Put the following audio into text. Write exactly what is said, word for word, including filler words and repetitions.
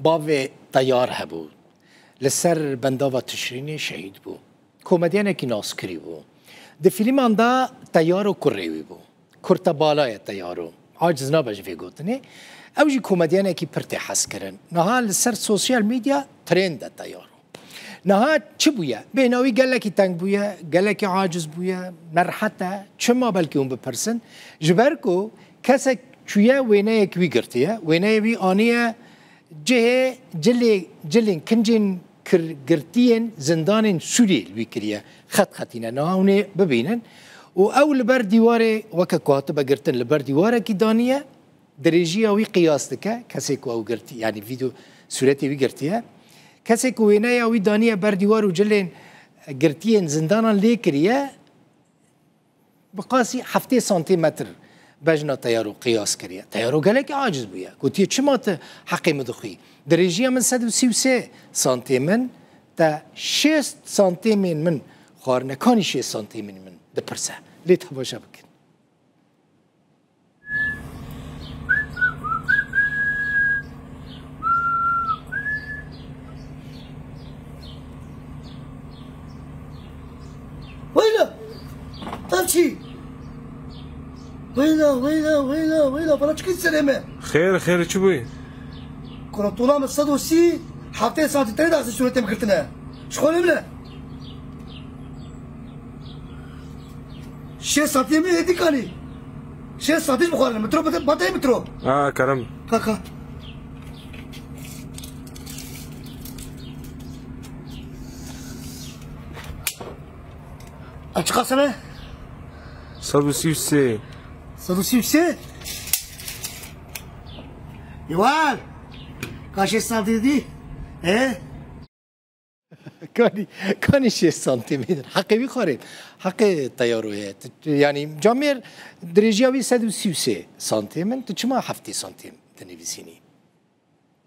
Bavê Teyar hebû. Li ser bendava Tişrînê şehîd bû. Komedyenekî naskirî bû. Di fîlman de Teyar û kurê wî bû. Kurte bala ye Teyaro. Aciz nabe ji vê gotinê. Ew jî komedyenekî pir tê hezkirin. Niha li ser sosyal medya trend e Teyaro. Niha çi bûye? Bêhna wî gelekî teng bûye, gelekî aciz bûye, nerehet e. Çima, belkî hûn bipirsin? Ji ber ku kesek çûye wêneyek wî girtiye, wêneyê wî aniye cihê cilê, cilên kincên kir-, girtiyên zindanên Sûriyê li wî kiriye. Xet xetîne. Niha hûn ê bibînin. Û ew li ber dîwarê, weke ku hatibe girtin, li ber dîwarekî daniye. Dirêjiya wî qiyas dike, kesê ku ew girtî, yanî vîdeo sûretê wî girtiye. Kesê ku wêneya wî daniye ber dîwar û cilên girtiyên zindanan lê kiriye, bi qasî heftê santîmetr bejna Teyaro qiyas kiriye. Teyaro gelekî aciz bûye. Gotiye, çima tu heqê min dixwî? Dirêjiya min sed û sî û sê santîm in, te şêst santîmên min xwarine, kanî şêst santîmên min dipirse. Lê temaşe bikin. Weyla! Ev çi? Weyla, weyla, weyla, weyla, bana çıkın sereme. Xêr, xêr, çi bûyî? Korotola me sed û sî heftê santî tey daxî sûretê min girtine. Ji xwe ne bile. Şêst santî min êdî kanî. Şêst santî ji bixwarin. Mitro bate, bate mitro. Ha, kerem. Ka, ka. Açık hasene. Sed û sî û sê. Sed û sî û sê? Yuval. Ka şêst santî dî. E? Kanî, kanî şêst santîmetr. Heqê wî xwarê. Heqê Teyaro ye. T-, yanî camêr dirêjiya wî sed û sî û sê santîm in. Tu çima heftê santîm dinivîsînî?